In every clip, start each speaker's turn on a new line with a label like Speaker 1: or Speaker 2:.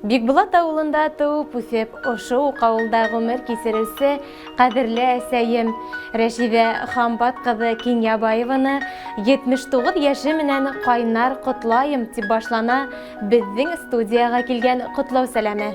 Speaker 1: Бикбулат ауылында тыуып үҫеп, ошо уҡ ауылда ғүмер кисереүсе ҡәҙерле әсәйем Рәшиҙә Хамбат ҡыҙы Кинйәбаеваны 79 йәше менән ҡайнар ҡотлайым, тип башлана беҙҙең студияға килгән ҡотлау сәләме.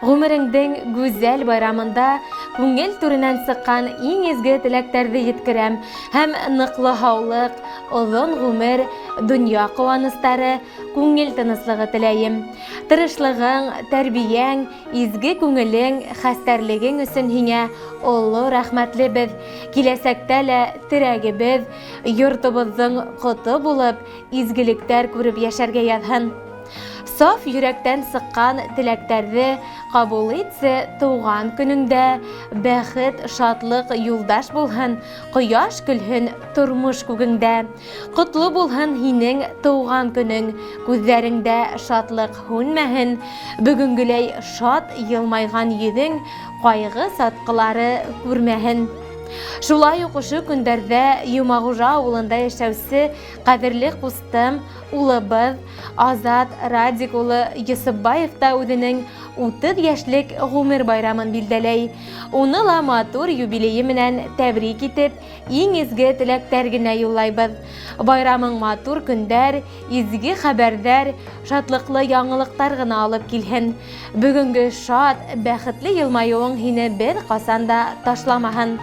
Speaker 1: Ғүмереңдең гүзәл байрамында күңел түренән сыҡҡан иң изге теләктәрҙе еткерәм һәм ныҡлы һаулыҡ, оҙон ғүмер, донъя ҡыуаныстары, күңел тыныслығы теләйем. Тырышлығың, тәрбиәң, изге күңелең, хәстәрлегең өсөн һиңә оло рәхмәтлебеҙ. Киләсәктә лә терәгебеҙ, йортобоҙҙоң ҡото булып, изгелектәр күреп йәшәргә яҙһын. Саф йөрәктән сыҡҡан теләктәрҙе ҡабул итсе тыуған көнөңдә, бәхет, шатлыҡ юлдаш булһын, ҡояш көлһөн тормош күгеңдә. Ҡотло булһын һинең тыуған көнөң, күҙҙәреңдә шатлыҡ һүнмәһен, бөгөнгөләй шат йылмайған йөҙөң ҡайғы сатҡылары күрмәһен. Шулай уҡ ошо көндәрҙә Йомағужа ауылында йәшәүсе ҡәҙерле ҡустым, улыбыҙ Азат Радик улы Йосопбаев та үҙенең 30 йәшлек ғүмер байрамын билдәләй. Уны ла матур юбилейы менән тәбрик итеп, иң изге теләктәр генә юллайбыҙ. Байрамың матур көндәр, изге хәбәрҙәр, шатлыҡлы яңылыҡтар ғына алып килһен. Бөгөнгө шат, бәхетле йылмайыуың һине бер ҡасан да ташламаһын.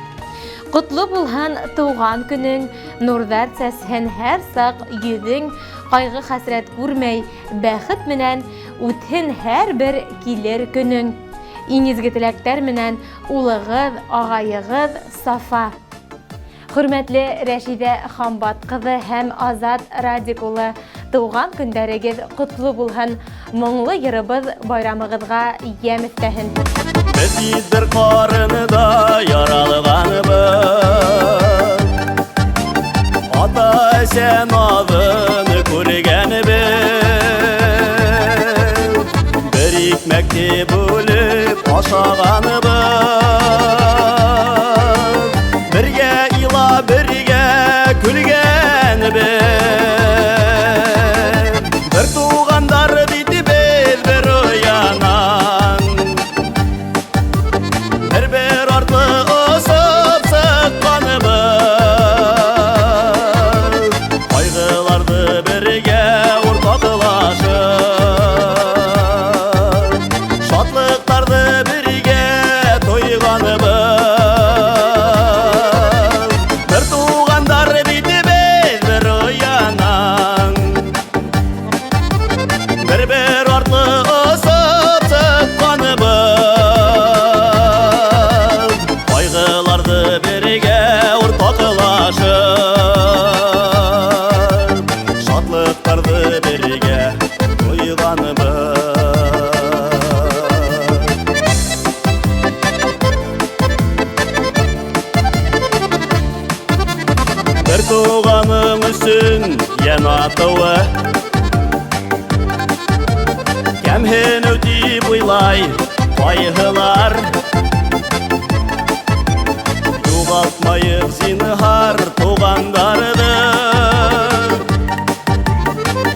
Speaker 1: Ҡотло булһын тыуған көнөң, нурҙар сәсһен һәр саҡ йөҙөң, ҡайғы хәсрәт күрмәй, бәхет менән үтһен һәр бер килер көнөң. Иң изге теләктәр менән улығыҙ, ағайығыҙ Сафа. Хөрмәтле Рәшиҙә Хамбат ҡыҙы һәм Азат Радик улы, тыуған көндәрегеҙ ҡотло булһын, моңло йырыбыҙ байрамығыҙға йәм өҫтәһен.
Speaker 2: Беҙ бер ҡарында яралғанбыҙ, ата-әсә наҙын күргәнбеҙ, бер икмәкте бүлеп ашағанбыҙ, бергә илап, бергә көлгәнбеҙ. Бер туғандар бит беҙ бер оянан, бер-бер артлы осоп сыҡҡанбыҙ, ҡайғыларҙы бергә уртаҡлашып, шатлыҡтарҙы бергә тойғанбыҙ. Бер туғандар бит беҙ бер оянан, бер-бер артлы осоп сыҡҡанбыҙ, ҡайғыларҙы бергә уртаҡлашып, шатлыҡтарҙы бергә тойғанбыҙ. Бер туғаның өсөн йән атыуы кәмһенеү тип уйлай ҡайһылар. Юғалтмайыҡ зинһар туғандарҙы,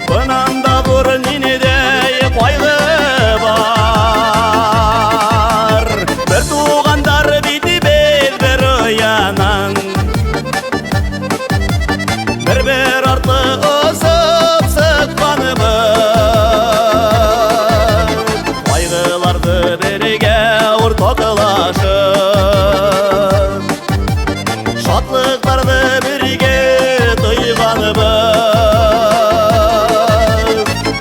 Speaker 2: бынан да ҙур ниндәй ҡайғы бар. Бер туғандар бит беҙ бер оянан, бер-бер артлы осоп сыҡҡанбыҙ, ҡайғыларҙы бергә уртаҡлашып, шатлыҡтарҙы бергә тойғанбыҙ.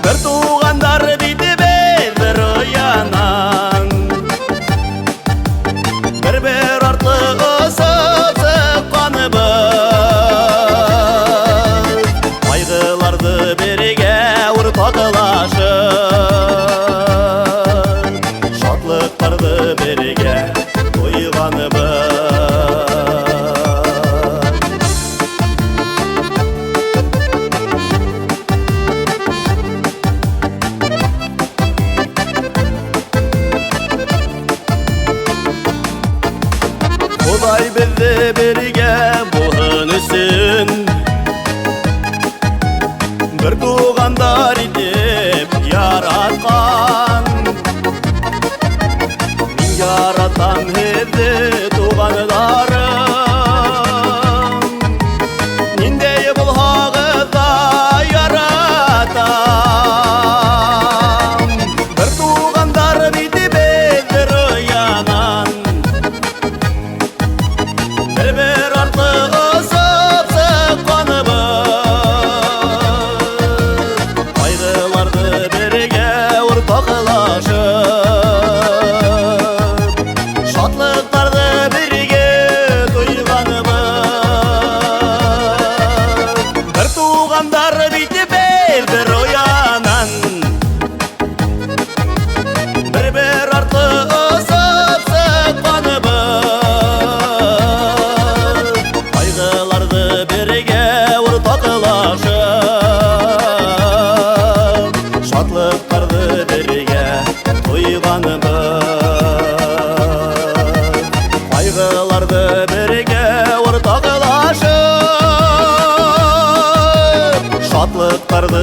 Speaker 2: Бер туғандар бит беҙ бер оянан, бер-бер артлы осоп сыҡҡанбыҙ, ҡайғыларҙы бергә уртаҡлашып, шатлыҡтарҙы бергә тойғанбыҙ. Хоҙай беҙҙе бергә булһын өсөн, бер туғандар итеп яратҡан.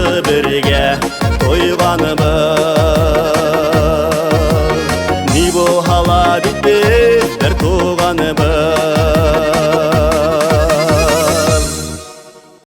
Speaker 2: Бергә.